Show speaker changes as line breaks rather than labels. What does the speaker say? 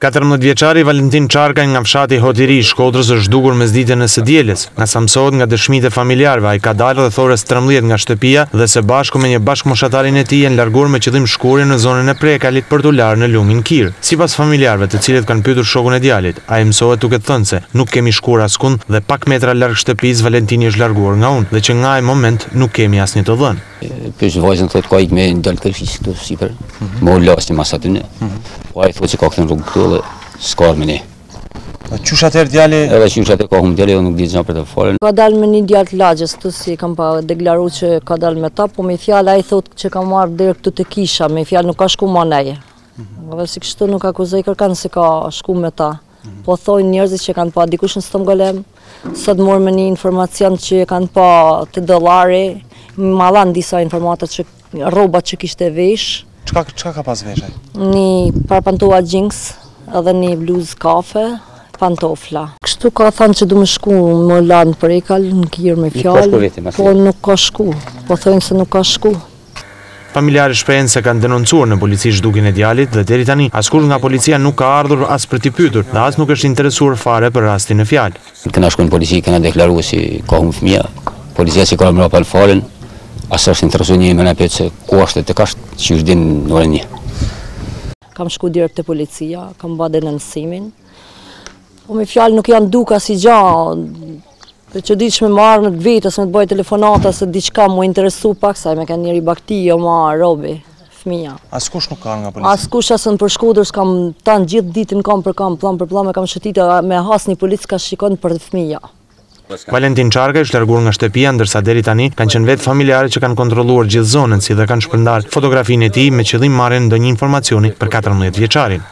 14 vjeçari Valentin Çarkaj nga fshati Hot i Ri i Shkodrës është zhdukur mesditën e së dielës. Nga sa mësohet nga dëshmitë e familjarëve, ai ka dalë rreth orës 13 nga shtëpia dhe së bashku me një bashkëmoshatarin e tij janë larguar me qëllim shkuarjen në zonën e Prekalit për t'u larë në lumin Kir. Sipas familjarëve, të cilët kanë pyetur shokun e djalit, ai mësohet t'u ketë thënë se nuk kemi shkuar askund dhe pak metra larg shtëpisë Valentini është larguar nga unë dhe që nga ai moment nuk kemi asnjë të dhënë.
Pyes vajzën thotë ka ik me djalë të kishës këtu sipër, me u la si mas atyne. Po ai thotë që ka kthy rrugë këtu dhe s'ka ardhë me ne.
Po qysh atëherë djali?
Edhe qysh atëherë ka humbë djali dhe nuk di gjë për të fare.
Ka dalë me një djalë të lagjes këtu si kam pa deklaru që ka dalë me ta, po me fjalë ai thotë që ka marrë deri këtu te kisha, me fjalë nuk ka shku ma nej. Dhe si kështu nuk akuzoj kërkan se ka shku me ta. Po thojnë njerëzit që kanë pa dikush në Stëmgolem, sot morëm një informacion që kanë pa te Dollari, ma dhanë disa informata që rrobat që kishte vesh.
Çka, çka ka pas vesh ai?
Një par pantolla jeans edhe një bluzë kafe, pantofla. Kështu ka thënë që du me shku me u la në Prekal, në Kir me fjalë, po nuk ka shku, po thojnë se nuk ka shku.
Familjarët shprehen se kanë denoncuar në polici zhdukjen e djalit dhe deri tani askush nga policia nuk ka ardhur as për t'i pyetur dhe as nuk është interesuar fare për rastin në
fjalë. Kena shku në polici, kena deklaru si ka humbë fëmija, policia s'i ka mbrapa fare, as është interesu një me na pyet se ku është e tek është, që është din në orën një.
Kam shku direkt te policia, kam ba denoncimin, po me fjalë nuk janë duk asi gja, Të çuditshme me ardhë me të vetë, ose me të bëjë telefonata, se diçka mu interesu pak, sa me kanë njeri bakti, jo ma robi, fëmija.
Askush nuk ka nga policia?
Askush as në për Shkodër, s'kam tanë gjithë ditën kam për kam, pllam për pllam, e kam shëtitë me has një polic ka shikon për fëmija.
Valentin Çarkaj është larguar nga shtëpia, ndërsa deri tani kanë qenë vetë familjarët që kanë kontrolluar gjithë zonën, si dhe kanë shpërndarë fotografinë e tij me qëllim marrjen e ndonjë informacioni për 14 vjeçarin.